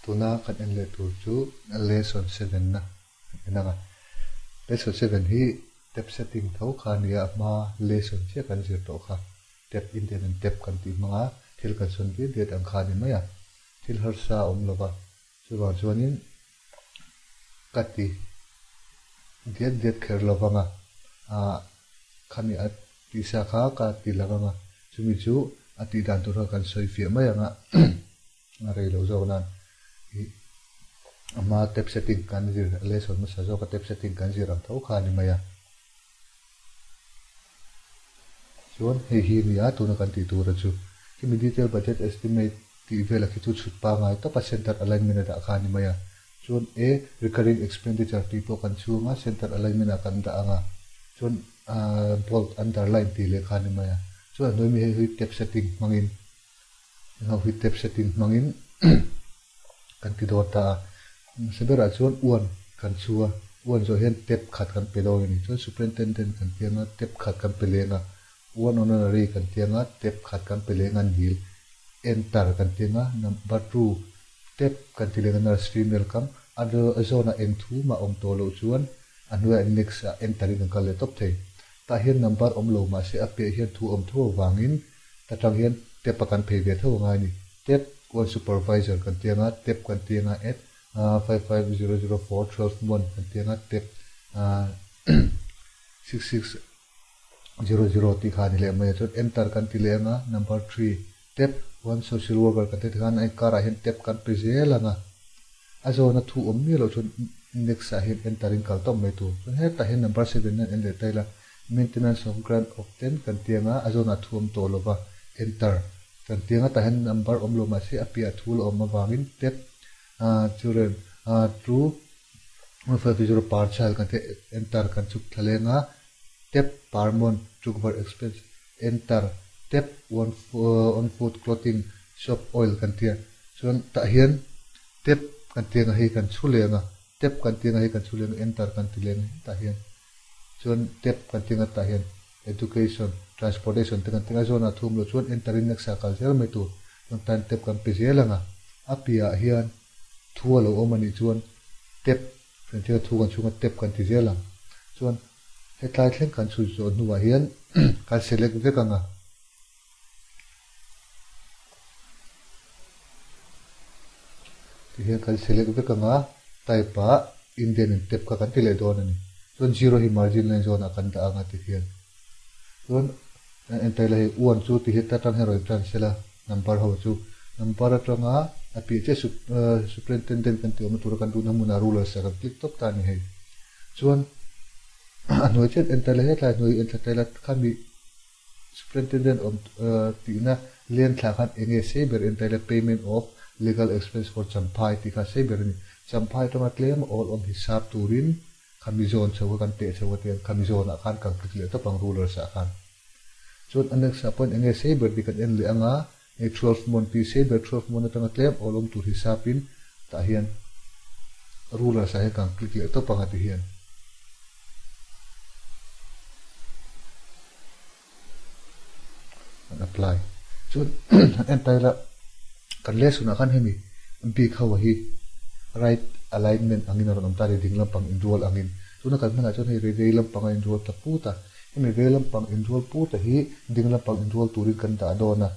Tuna kan en leh tur chu lesson 7 na kan en anga. Lesson 7 hi tab setting tho kha a nia, a hma lesson chiah kan zir tawh kha. Tab indent and tab kan tih hmanga thil kan sawn diat diat ang kha a ni mai a. Thil harsa a awm lova, chuvang chuanin ka ti diat diat kher lovanga, ah khami a tihsa kha ka ti lang anga, chumi chu a tih dan tur kha kan sawi fiah mai anga a rei lo zawk nan ih a hma tab setting kan zir lesson hmasa zawka tab setting kan zir ang tho kha a ni mai a. Chuan hei hi a ni a, tuna kan tih tura chu khimi detail budget estimate tih vela khi chu chhut pangai tawpa center alignment a dah kha a ni mai a. Chuan A recurring expenditure tih pawh kan chhunga center alignment ah kan dah ang a, chuan bold underline tih leh kha a ni mai a. Chuan a hnuai mi hei hi tab setting hmangin heng ho hi tab setting hmangin kan ti dawn ta a. Hmasa berah chuan uan kan chhu a, uan zawh hian tab khat kan pe dawn a ni. Chuan superintendent kan ti anga tab khat kan pe leng a, uan honorary kan ti anga tab khat kan pe leng a, nil enter kan ti anga number two tab kan ti leng a nurse female kam a zawnah eng thu mah awm tawh loh chuan a hnuaiah next ah enter in kan kal leh tawp thei. Tah hian number awm lo mahse a piah hian thu awm tho avangin ta tang hian tab a kan phei ve tho angai a ni. Tab one supervisor kan ti anga tab kan ti anga at 55004 12 month kan ti anga tab 6600 tih kha a ni leh mai a chuan enter kan ti leh anga number 3 tab one social worker kan ti khan a inkarah hian tab kan pe zel anga a zawna thu awm miah loh chuan next ah hian enter in kal tawp mai tur chuan hetah hian number 7 hian en leh ta ila maintenance of grant of 10 kan ti anga a zawnah thu awm tawh lova enter Kan tiang atah hian number awm lo mahse a piah thu la awm avangin tab children two 1550 per child kan tih enter kan chhuk thla leng a, tab per month tukverh expense enter tab one on food clothing shop oil kan tia chuan tah hian tab kan tiang a hei kan chhu leng a tab kan tiang a hei kan chhu leng a enter kan ti leng a hetah hian chuan tab kan tiang a tah hian Education, Transportation te kan ti ngai zawnah thum loh chuan enter in next ah kal zel mai tur chuan time tap kan pe zel ang a, a piahah hian thu a lo awm a nih chuan tap kan ti a thu kan chhunga tap kan ti zel ang chuan hetlai thleng kan chhut zawh hnuah hian kan select vek ang a. Tihian kan select vek ang a, type ah Indian in tab kha kan ti leh dawn a ni. Chuan zero hi margin line zawnah kan dah ang a tihian. Chuan enter ila hei one chu ti hi ta tang hian rawn tan sela number ho chu number atanga a piah chiah superintendent kan tih awmna tura kan duhna hmunah ruler sa kan click tawp ta a ni hei. Chuan a hnuai chiah enter ila hetlai hnuai enthla ta ila khami Superintendent awm tihna lian thlah khan eng nge sei ber en taila payment of legal expense for Champhai tih kha sei ber a ni. Champhai atanga tlem a awl awm hisap turin khami zawn chho kha kan teh chho a tiang khami zawnah khan kan click leh tawp ang rulers ah khan. Chuan annex ah pawhin eng nge sei ber tih kan en leh anga hei 12 month tih sei ber 12 month atanga tlem awl awm tur hisapin tah hian rulers ah hian kan click leh tawp ang a ti hian. An apply chuan an en taila kan lesson ah khan hemi bik ho hi right alignment angin a rawn awm ta a ni ding lampang inrual angin tuna kan hmanah chuan hei vei lampang a inrual ta put a hemi vei lampang inrual put a hi ding lampang inrual turin kan dah dawn a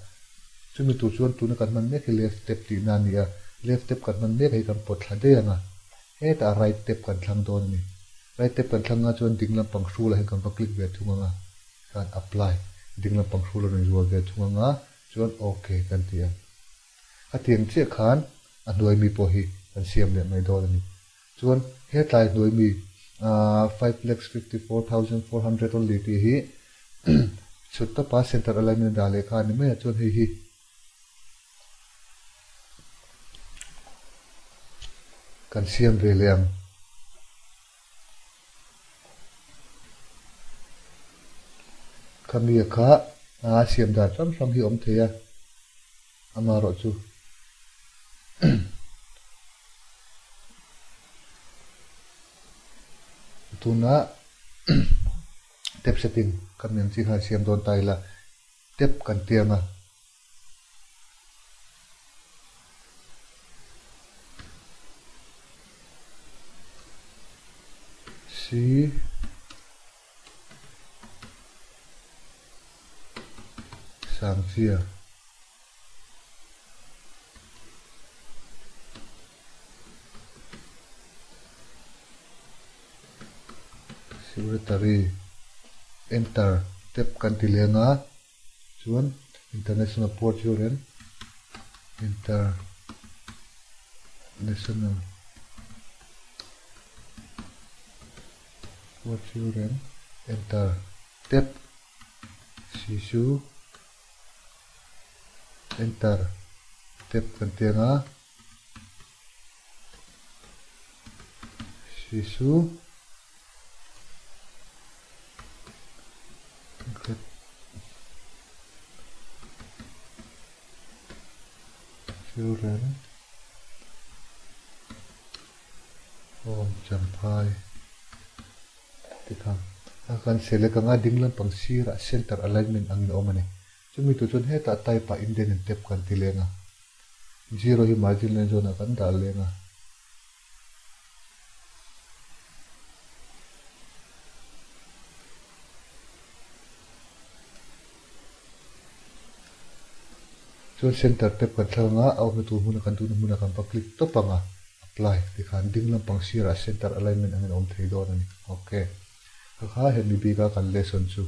chumi tur chuan tuna kan hman mek hi left tab tihna a ni a left tab kan hman mek hi kan pawt thla daih ang a. Hetah right tab kan thlang dawn a ni. Right tab kan thlang nga chuan ding lampang hrulah hian kan va click ve thung ang a, khan apply ding lampang hrul a rawn zual ve thung ang a, chuan ok kan ti ang. A tiang chiah khan a hnuai mi pawh hi kan siam leh mai dawn a ni. Chuan hetlai hnuai mi 5,54,400 only tih hi chhut tawpa center alignment dah leh kha a ni mai a, chuan hei hi Kan siam ve leh ang. Khami kha a siam dan hrang hrang hi awm thei a, amaherawh chu tuna tap setting kan ang chi khan siam dawn ta ila tap kan tiang a. C Sangchia Secretary Enter tap kan ti leng a chuan International Port Children International Port Children Enter tap Sisu Enter tap kan ti ang a Sisu Children Home Champhai tikha a kan select anga ding lampang sirah center alignment angin a awm a ni. Chumi tur chuan hetah type ah indent and tab kan ti leng a. Zero hi margin line zawnah kan dah leng a. Chuan center tab kan thlak anga a awmna tur hmuna kan duhna hmunah kan va click tawp anga apply tikhan ding lampang sirah center alignment angin a awm thei dawn a ni. Ok. Kha kha hemi bika kan lesson chu.